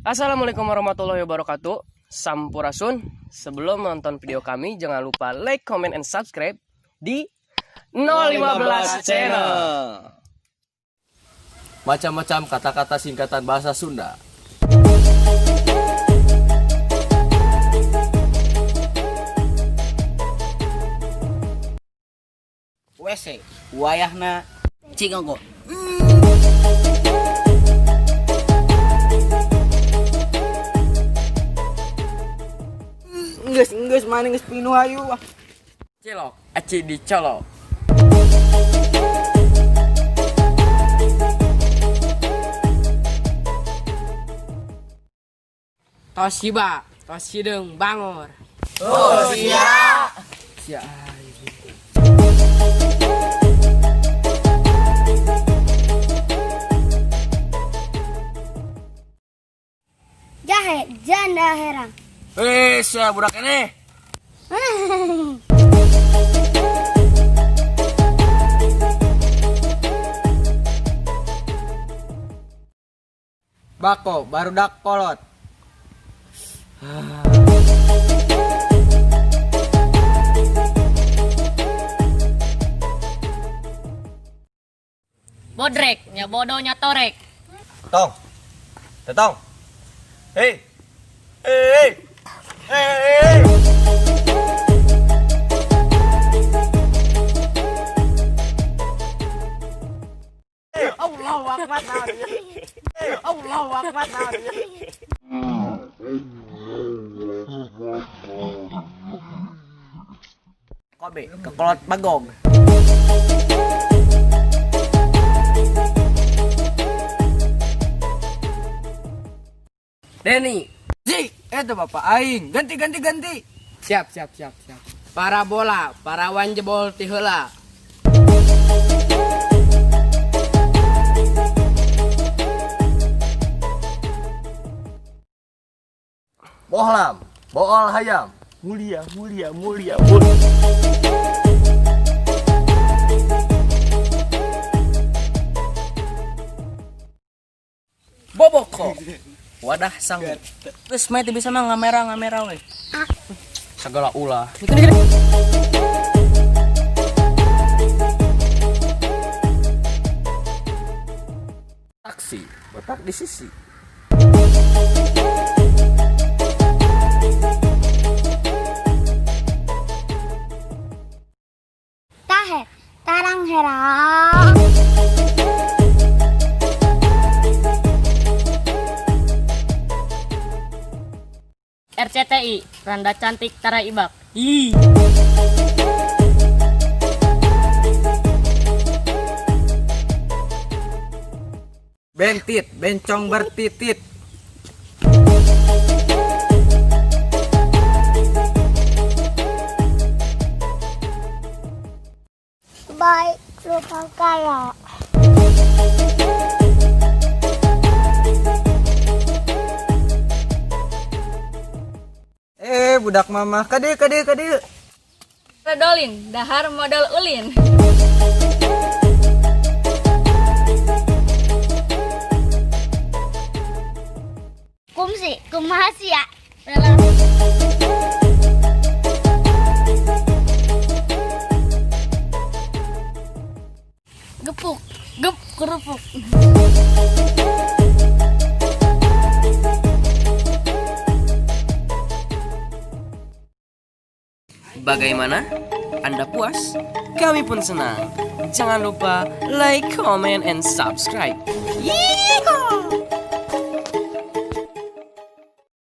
Assalamualaikum warahmatullahi wabarakatuh. Sampurasun. Sebelum menonton video kami, jangan lupa like, comment, and subscribe di 015 Channel. Macam-macam kata-kata singkatan bahasa Sunda. WC wayahna cingogo. Geus geus mana geus pinuh, hayu ah. Cilok, aci dicolok. Toshiba, tos hideung bangor. Sia. Jahe, janda herang. Eh, sia budak ini. Bako barudak kolot. Bodrek, nya bodoh nya torek. Tong. Tetong. Hei. Hei. Hei. Allahu akbar. Allahu akbar. Kobe kekolot bagong. Denny, Zik, eta bapak aing. Ganti ganti ganti. Siap, siap, siap, siap. Parabola, parawan jebol ti heula. Bohlam, bool hayam. Mulia, mulia, mulia, mulia. Boboko. Wadah sangu. Terus mah bisa mah ngamera ngamera we. Segala ulah. Taksi, botak di sisi. Tahe, tarang herang. RCTI, Randa Cantik Tara Ibak. Ih. Bentit, bencong bertitit. Baik, lupa kalau. Eh, budak mama, kade kade kade. Redolin, dahar modal ulin. Kumsi, kumaha sia? Gepuk, gep kerupuk. Bagaimana? Anda puas? Kami pun senang. Jangan lupa like, comment, and subscribe. Yeehaw!